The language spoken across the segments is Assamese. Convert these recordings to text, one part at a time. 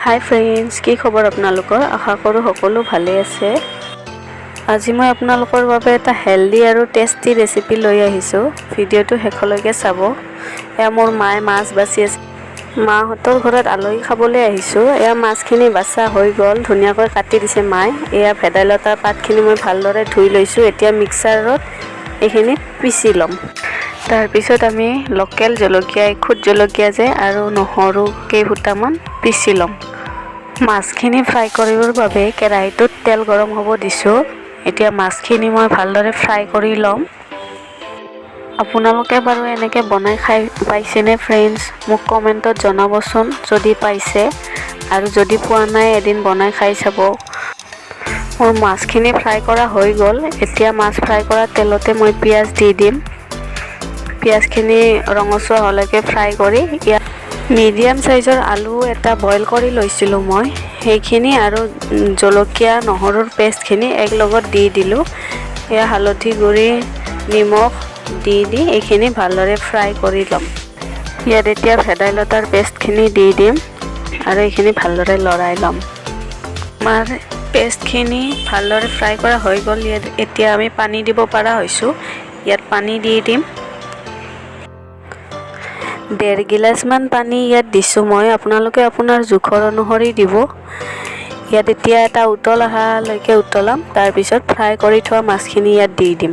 হাই ফ্ৰেণ্ডছ, কি খবৰ আপোনালোকৰ? আশা কৰোঁ সকলো ভালেই আছে। আজি মই আপোনালোকৰ বাবে এটা হেল্ডি আৰু টেষ্টি ৰেচিপি লৈ আহিছোঁ। ভিডিঅ'টো শেষলৈকে চাব। এয়া মোৰ মায়ে মাছ বাছি আছে। মাহঁতৰ ঘৰত আলহী খাবলৈ আহিছোঁ। এয়া মাছখিনি বাচা হৈ গ'ল, ধুনীয়াকৈ কাটি দিছে মায়ে। এয়া ভেদাইলতাৰ পাতখিনি মই ভালদৰে ধুই লৈছোঁ। এতিয়া মিক্সাৰত এইখিনি পিচি ল'ম। তাৰপিছত আমি লোকেল জলকীয়া, খুদ জলকীয়া যে, আৰু নহৰু কেইফুটামান পিচি ল'ম। মাছখিনি ফ্ৰাই কৰিবৰ বাবে কেৰাহীটোত তেল গৰম হ'ব দিছোঁ। এতিয়া মাছখিনি মই ভালদৰে ফ্ৰাই কৰি ল'ম। আপোনালোকে বাৰু এনেকৈ বনাই খাই পাইছেনে ফ্ৰেণ্ডছ? মোক কমেণ্টত জনাবচোন যদি পাইছে, আৰু যদি পোৱা নাই, এদিন বনাই খাই চাব। মোৰ মাছখিনি ফ্ৰাই কৰা হৈ গ'ল। এতিয়া মাছ ফ্ৰাই কৰা তেলতে মই পিঁয়াজ দি দিম। পিঁয়াজখিনি ৰঙচুৱা হোৱালৈকে ফ্ৰাই কৰি ইয়াত মিডিয়াম চাইজৰ আলু এটা বইল কৰি লৈছিলোঁ মই, সেইখিনি আৰু জলকীয়া নহৰুৰ পেষ্টখিনি একলগত দি দিলোঁ। এয়া হালধি গুড়ি, নিমখ দি দি এইখিনি ভালদৰে ফ্ৰাই কৰি ল'ম। ইয়াত এতিয়া ভেদাইলতাৰ পেষ্টখিনি দি দিম আৰু এইখিনি ভালদৰে লৰাই ল'ম। আমাৰ পেষ্টখিনি ভালদৰে ফ্ৰাই কৰা হৈ গ'ল। ইয়াত এতিয়া আমি পানী দিব পৰা হৈছোঁ। ইয়াত পানী দি দিম। 1.5 গিলাচমান পানী ইয়াত দিছোঁ মই। আপোনালোকে আপোনাৰ জোখৰ অনুসৰি দিব। ইয়াত এতিয়া এটা উতল অহালৈকে উতলাম। তাৰপিছত ফ্ৰাই কৰি থোৱা মাছখিনি ইয়াত দি দিম।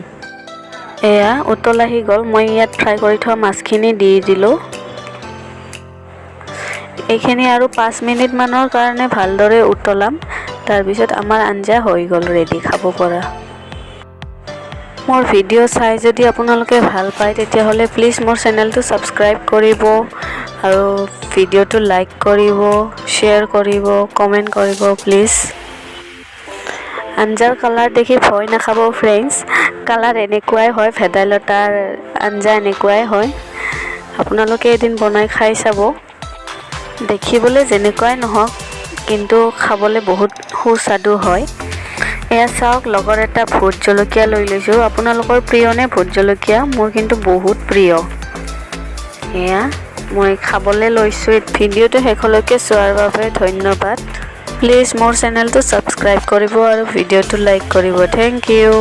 এয়া উতল আহি গ'ল। মই ইয়াত ফ্ৰাই কৰি থোৱা মাছখিনি দি দিলোঁ। এইখিনি আৰু 5 মিনিটমানৰ কাৰণে ভালদৰে উতলাম। তাৰপিছত আমাৰ আঞ্জা হৈ গ'ল, ৰেডি খাব পৰা। মোৰ ভিডিঅ' চাই যদি আপোনালোকে ভাল পায়, তেতিয়াহ'লে প্লিজ মোৰ চেনেলটো ছাবস্ক্ৰাইব কৰিব আৰু ভিডিঅ'টো লাইক কৰিব, শ্বেয়াৰ কৰিব, কমেণ্ট কৰিব প্লিজ। আঞ্জাৰ কালাৰ দেখি ভয় নাখাব ফ্ৰেণ্ডছ। কালাৰ এনেকুৱাই হয়, ভেদাইলতাৰ আঞ্জা এনেকুৱাই হয়। আপোনালোকে এদিন বনাই খাই চাব। দেখিবলৈ যেনেকুৱাই নহওক, কিন্তু খাবলৈ বহুত সুস্বাদু হয়। এয়া চাওক, লগত এটা ভোট জলকীয়া লৈ লৈছোঁ। আপোনালোকৰ প্ৰিয়নে ভোট জলকীয়া? মোৰ কিন্তু বহুত প্ৰিয়। এয়া মই খাবলৈ লৈছোঁ। ভিডিঅ'টো শেষলৈকে চোৱাৰ বাবে ধন্যবাদ। প্লিজ মোৰ চেনেলটো ছাবস্ক্ৰাইব কৰিব আৰু ভিডিঅ'টো লাইক কৰিব। Thank U.